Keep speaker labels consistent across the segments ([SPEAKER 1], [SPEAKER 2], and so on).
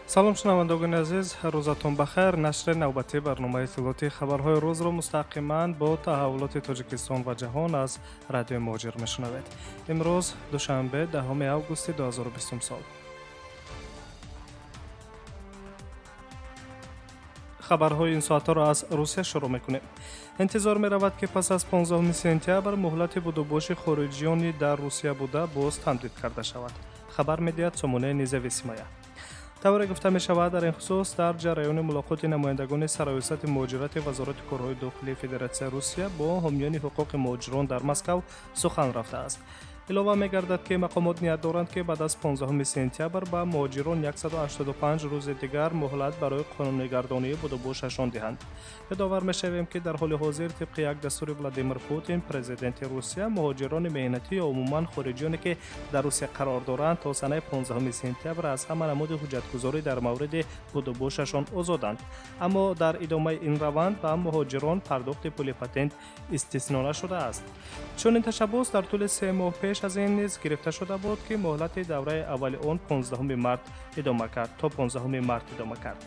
[SPEAKER 1] Салом, шунавандагони азиз, рӯзатон бахайр. Нашри навбатии барномаи иттилоотии хабарҳои рӯзро мустақиман бо таҳаввулоти Тоҷикистон ва ҷаҳон аз радиои Муҳоҷир мешунавед. Имрӯз душанбе, 10 августи 2020 сол. Хабарҳои ин соатҳоро аз Русия шурӯъ мекунем. Интизор меравад, ки пас аз 15 сентябр муҳлати будубоши хориҷиёни дар Русия буда боз тамдид карда шавад, хабар медиҳад сомонаи Независимая. Тавре гуфта мешавад, дар ин хусус дар ҷараёни мулоқоти намояндагони Сараёсати муҳоҷирати Вазорати корҳои дохилии Федератсияи Русия бо ҳомиёни ҳуқуқи муҳоҷирон дар Москав сухан рафтааст. Илова мегардад, ки мақомот ният доранд, ки баъд аз 15 сентябр ба муҳоҷирон 185 рӯзи дигар муҳлат барои қонунигардонии будубошашон диҳанд. Ёдовар мешавем, ки дар ҳоли ҳозир тибқи як дастури Владимир Путин, президенти Русия, муҳоҷирони меҳнатӣ ё умуман хориҷиёне, ки дар Русия қарор доранд, то санаи 15 сентябр аз ҳама намуди ҳуҷҷатгузорӣ дар мавриди будубошашон озоданд. Аммо дар идомаи ин раванд ба муҳоҷирон пардохти пули патент истисно нашудааст. Чунин ташаббус дар тӯли 3 моҳ пеш аз ин низ гирифта шуда буд, ки муҳлати давраи аввали он 15 март идома кард, то 15 март идома кард.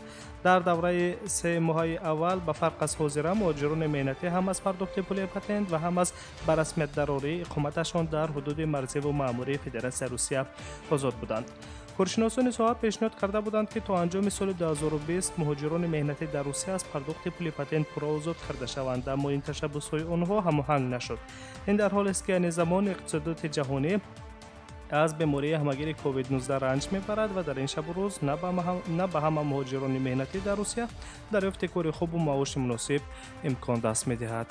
[SPEAKER 1] Дар давраи 3 моҳаи аввал, ба фарқ аз ҳозира, муҳоҷирони меҳнатӣ ҳам аз пардохти пули патент ва ҳам аз ба расмият дарории иқоматашон дар ҳудуди марзиву маъмурии Федератсияи Русия озод буданд. Коршиносони соҳа пешниҳод карда буданд, ки то анҷоми соли 2020 муҳоҷирони меҳнатӣ дар Русия аз пардохти пули патент пурра озод карда шаванд, аммо ин ташаббусҳои онҳо ҳамоҳанг нашуд. Ин дар ҳолест, ки айни замон иқтисодиёти ҷаҳонӣ аз бемории ҳамагири COVID-19 ранҷ мебарад ва дар ин шабу рӯз на ба ҳама муҳоҷирони меҳнатӣ дар Русия дарёфти кори хубу маоши муносиб имкон даст медиҳад.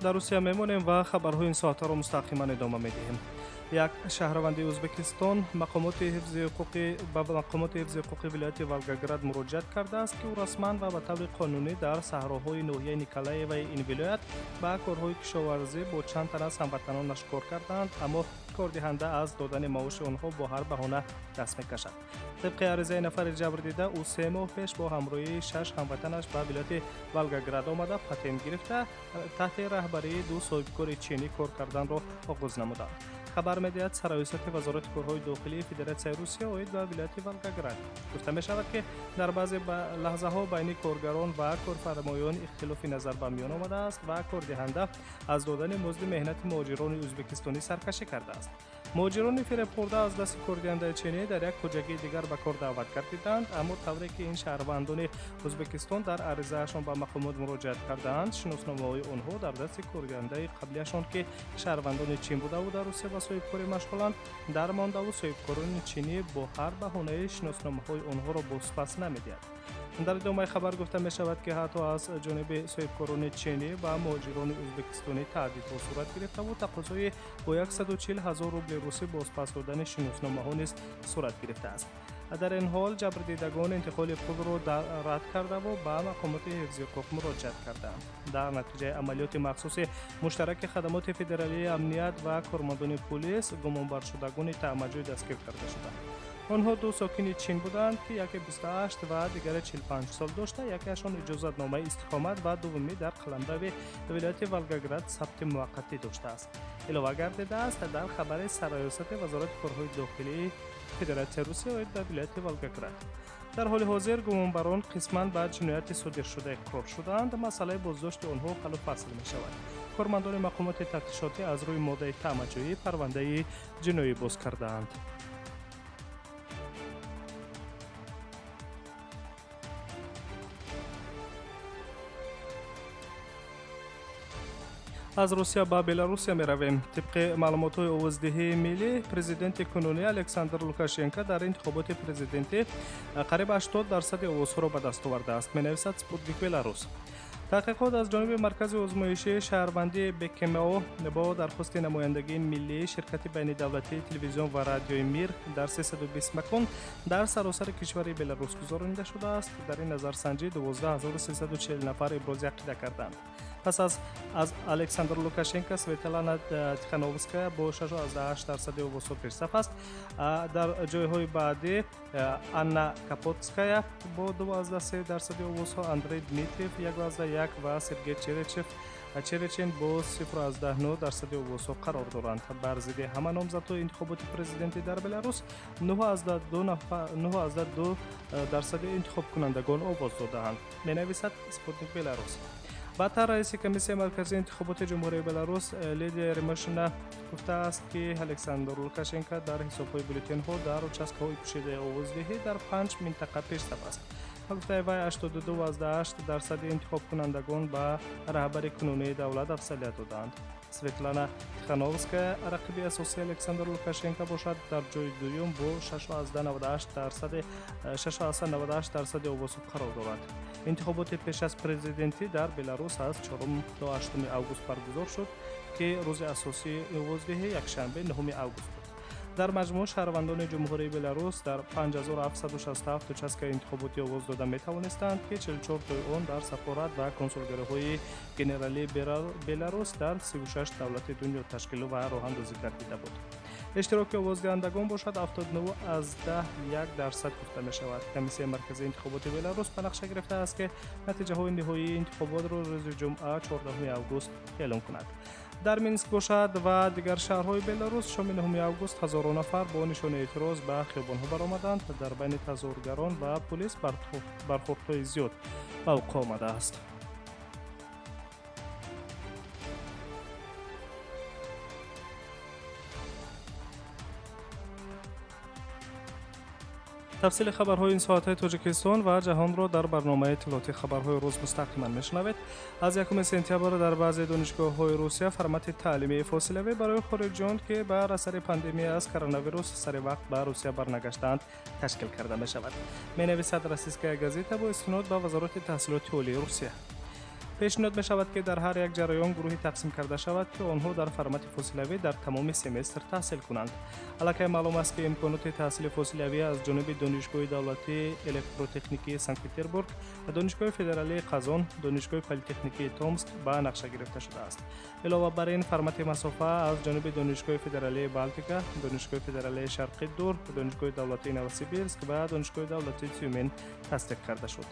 [SPEAKER 1] Дар Русия мемонем ва хабарҳои ин соатҳоро мустақиман идома медиҳем. Як шаҳрванди Ӯзбекистон ба мақомоти ҳифзи ҳуқуқи вилояти Волгоград муроҷиат кардааст, ки ӯ расман ва ба таври қонунӣ дар саҳроҳои ноҳияи Николаеваи ин вилоят ба корҳои кишоварзӣ бо чанд тан аз ҳамватанонаш кор кардаанд, аммо кордиҳанда аз додани маоши онҳо бо ҳар баҳона даст мекашад. Тибқи аризаи нафари ҷабрдида, ӯ 3 моҳ пеш бо ҳамроҳии 6 ҳамватанаш ба вилояти Волгоград омада, патент гирифта, таҳти раҳбарии 2 соҳибкори чинӣ кор карданро оғоз намуданд. Хабар медиҳад Сараёсати Вазорати корҳои дохилии Федератсияи Русия оид ба вилояти Волгоград. Гуфта мешавад, ки дар баъзе лаҳзаҳо байни коргарон ва корфармоён ихтилофи назар ба миён омадааст ва кордиҳанда аз додани музди меҳнати муҳоҷирони ӯзбекистонӣ саркашӣ кардааст. Муҳоҷирони фиребхӯрда аз дасти кордиҳандаи чинӣ дар як хоҷагии дигар ба кор даъват гардиданд, аммо тавре ки ин шаҳрвандони Ӯзбекистон дар аризаашон ба мақомот муроҷиат кардаанд, шиносномаҳои онҳо дар дасти кордиҳандаи қаблиашон, ки шаҳрвандони чин будаву дар Русия ба соҳибкорӣ машғуланд, дармондаву соҳибкорони чинӣ бо ҳар баҳонаи шиносномаҳои онҳоро бозпас намедиҳад. Дар идомаи хабар гуфта мешавад, ки ҳатто аз ҷониби соҳибкорони чинӣ ва муҳоҷирони ӯзбекистонӣ таҳдидҳо сурат гирифтаву тақозои бо 140 000 рубли русӣ бозпас додани шиносномаҳо низ сурат гирифтааст. Дар ин ҳол ҷабрдидагон интиқоли пулро рад кардаву ба мақомоти ҳифзи ҳуқуқ муроҷиат карданд. Дар натиҷаи амалиёти махсуси муштараки хадамоти федералии амният ва кормандони пулис гумонбаршудагони таъмаҷӯй дастгир карда шуданд. Онҳо 2 сокини Чин буданд, ки яке 28 ва дигаре 45 сол дошта, якеашон иҷозатномаи истиқомат ва дуввумӣ дар қаламрави вилояти Волгоград сабти муваққатӣ доштааст. Илова гардидааст дар хабари Сараёсати Вазорати корҳои дохилии Федератсияи Русия оид ба вилояти Волгоград. Дар ҳоли ҳозир гумонбарон қисман ба ҷинояти содиршуда иқрор шудаанд. Масъалаи боздошти онҳо ҳаллу фасл мешавад. Кормандони мақомоти тафтишотӣ аз рӯи моддаи таъмаҷӯӣ парвандаи ҷиноӣ боз кардаанд. Аз Русия ба Беларусия меравем. Тибқи маълумотҳои овоздиҳии миллӣ, президенти кунунӣ Александр Лукашенко дар интихоботи президентӣ қариб 80% овозҳоро ба даст овардааст, менависад Спутник Беларус. Таҳқиқот аз ҷониби Маркази озмоишии шаҳрвандии БКМО бо дархости намояндагии миллии ширкати байнидавлатии телевизион ва радиои Мир дар 320 макон дар саросари кишвари Беларус гузаронида шудааст. Дар ин назарсанҷӣ 12340 нафар ибрози ақида карданд. Пас аз Александр Лукашенко Светлана Тихановская бо 6,8% овозҳо пешсаф аст. Дар ҷойҳои баъдӣ Анна Капотская бо 2,3% овозҳо, Андрей Дмитриев 1,1 ва Сергей Черечин бо 0,9% овозҳо қарор доранд. Бар зидди ҳама номзадҳои интихоботи президентӣ дар Беларус 9,2% интихобкунандагон овоз додаанд, менависад Спутник Беларус. Баъдтар раиси комиссияи марказии интихоботи Ҷумҳурии Беларус Лидия Ремошина гуфтааст, ки Александр Лукашенко дар ҳисобҳои бюллетенҳо дар участкаҳои пӯшидаи овоздиҳӣ дар 5 минтақа пешсаф аст. Ба гуфтаи вай, 82,8% интихобкунандагон ба раҳбари кунунии давлат афзалият додаанд. Светлана Тихановская, рақиби асосии Александр Лукашенко бошад, дар ҷои дуюм бо 6,98% овозҳо қарор дорад. Интихоботи пеш аз президентӣ дар Беларус аз 4 то 8 август баргузор шуд, ки рӯзи асосии овоздиҳӣ якшанбе 9 август буд. Дар маҷмӯъ шаҳрвандони Ҷумҳурии Беларус дар 5767 участкаи интихоботӣ овоз дода метавонистанд, ки 44 тои он дар сафорат ва консулгариҳои генералии Беларус дар 36 давлати дунё ташкилу ва роҳандозӣ гардида буд. Иштироки овоздиҳандагон бошад 79,1% гуфта мешавад. Комиссияи марказии интихоботи Беларус ба нақша гирифтааст, ки натиҷаҳои ниҳоии интихоботро рӯзи ҷумъа 14 август эълон кунад. Дар Минск бошад ва дигар шаҳрҳои Беларус шоми 9 август ҳазорон нафар бо нишони эътироз ба хиёбонҳо баромаданд. Дар байни тазоҳургарон ва пулис бархӯрдҳои зиёд ба вуқӯъ омадааст. Тафсили хабарҳои ин соатҳои Тоҷикистон ва ҷаҳонро дар барномаи иттилоотии хабарҳои рӯз мустақиман мешунавед. Аз 1 сентябр дар баъзе донишгоҳҳои Русия формати таълимии фосилавӣ барои хориҷиён, ки бар асари пандемия аз коронавирус сари вақт ба Русия барнагаштаанд, ташкил карда мешавад, менависад Российская газета бо истинод ба Вазорати таҳсилоти олии Русия. Пешниҳод мешавад, ки дар ҳар як ҷараён гурӯҳе тақсим карда шавад, ки онҳо дар формати фосилавӣ дар тамоми семестр таҳсил кунанд. Аллакай маълум аст, ки имконоти таҳсили фосилавӣ аз ҷониби Донишгоҳи давлатии электротехникии Санкт-Петербург, Донишгоҳи федералии Қазон, Донишгоҳи политехникии Томск ба нақша гирифта шудааст. Илова бар ин, формати масофа аз ҷониби Донишгоҳи федералии Балтика, Донишгоҳи федералии Шарқи Дур, Донишгоҳи давлатии Новосибирск ва Донишгоҳи давлатии Тюмен тасдиқ карда шуд.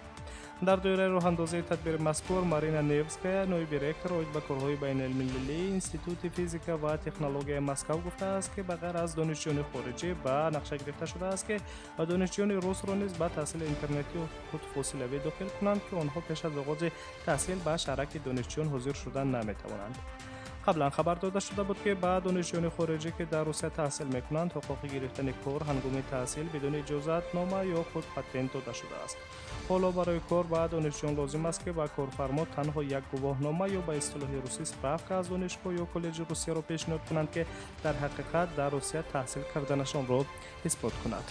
[SPEAKER 1] Дар доираи роҳандозии тадбири мазкур Марина Невская, ноиби ректор оид ба корҳои байналмилалии Институти физика ва технологияи Москав гуфтааст, ки ба ғайр аз донишҷӯёни хориҷӣ ба нақша гирифта шудааст, ки донишҷӯёни русро низ ба таҳсили интернетию худфосилавӣ дохил кунанд, ки онҳо пеш аз оғози таҳсил ба шаҳраки донишҷӯён ҳозир шуда наметавонанд. Қаблан хабар дода шуда буд, ки ба донишҷӯёни хориҷӣ, ки дар Русия таҳсил мекунанд, ҳуқуқи гирифтани кор ҳангоми таҳсил бидуни иҷозатнома ё худ патент дода шудааст. Ҳоло барои кор ба донишҷӯён лозим аст, ки ба корфармо танҳо як гувоҳнома ё ба истилоҳи русӣ справка аз донишгоҳ ё коллеҷи Русияро пешниҳод кунанд, ки дар ҳақиқат дар Русия таҳсил карданашонро исбот кунад.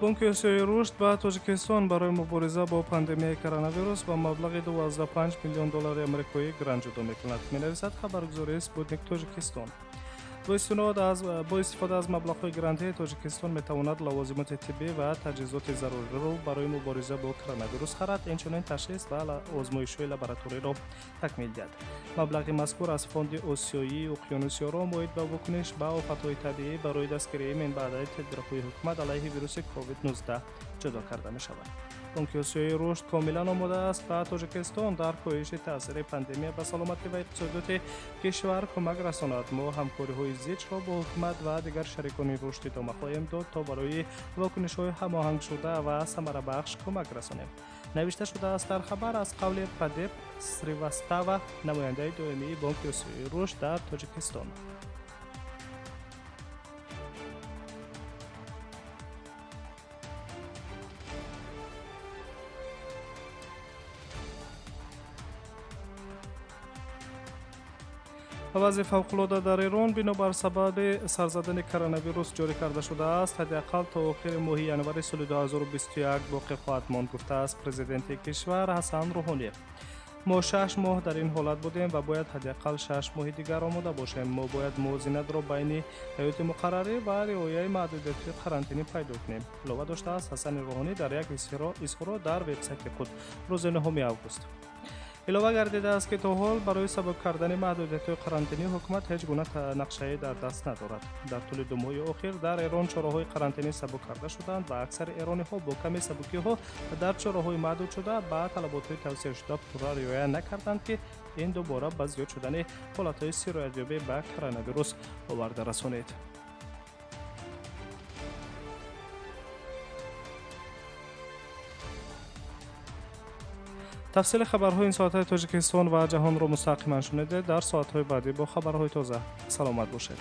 [SPEAKER 1] Бонки Осиёи Рушд ба Тоҷикистон барои мубориза бо пандемияи коронавирус ба маблағи 2,5 миллион доллари амрикоӣ грант ҷудо мекунад, менависад хабаргузории Спутник Тоҷикистон. Бо истифода аз маблағҳои грантии Тоҷикистон метавонад лавозимоти тиббӣ ва таҷҳизоти заруриро барои мубориза бо коронавирус харад, инчунин ташхис ва озмоишҳои лабораториро такмил диҳад. Маблағи мазкур аз Фонди Осиёии Уқёнуси Ором оид ба вокуниш ба офатҳои табиӣ барои дастгирии минбаъдаи тадбирҳои ҳукумат алайҳи вируси COVID-19 ҷудо карда мешавад. Бонки Осиёии Рушд комилан омода аст ба Тоҷикистон дар коҳиши таъсири пандемия ба саломатӣ ва иқтисодиёти кишвар кӯмак расонад. Мо ҳамкориҳои зичро бо ҳукумат ва дигар шарикони рушд идома хоҳем дод, то барои вокунишҳои ҳамоҳангшуда ва самарабахш кӯмак расонем, навишта шудааст дар хабар аз қавли Прадеп Сривастава, намояндаи доимии Бонки Осиёии Рушд дар Тоҷикистон. Вазъи фавқулода дар Эрон бинобар сабаби сарзадани коронавирус ҷорӣ карда шудааст, ҳадди ақал то охири моҳи январи соли 2021 боқӣ хоҳад монд, гуфтааст президенти кишвар Ҳасан Рӯҳонӣ. Мо 6 моҳ дар ин ҳолат будем ва бояд ҳадди ақал 6 моҳи дигар омода бошем. Мо бояд мувозинатро байни ҳаёти муқаррарӣ ва риояи маҳдудиятҳои қарантинӣ пайдо кунем, илова доштааст Ҳасани Рӯҳонӣ дар як изҳорот дар вебсайти худ рӯзи 9 август. Илова гардидааст, ки то ҳол барои сабук кардани маҳдудиятҳои қарантинӣ ҳукумат ҳеҷ гуна нақшае дар даст надорад. Дар тӯли 2 моҳи охир дар Эрон чораҳои қарантинӣ сабук карда шуданд ва аксари эрониҳо бо каме сабукиҳо дар чораҳои маҳдудшуда ба талаботҳои тавсияшуда пурра риоя накарданд, ки ин дубора ба зиёд шудани ҳолатҳои сироятёбӣ ба коронавирус оварда расонид. Тафсили хабарҳои ин соатҳои Тоҷикистон ва ҷаҳонро мустақиман шунидед. Дар соатҳои баъдӣ бо хабарҳои тоза саломат бошед.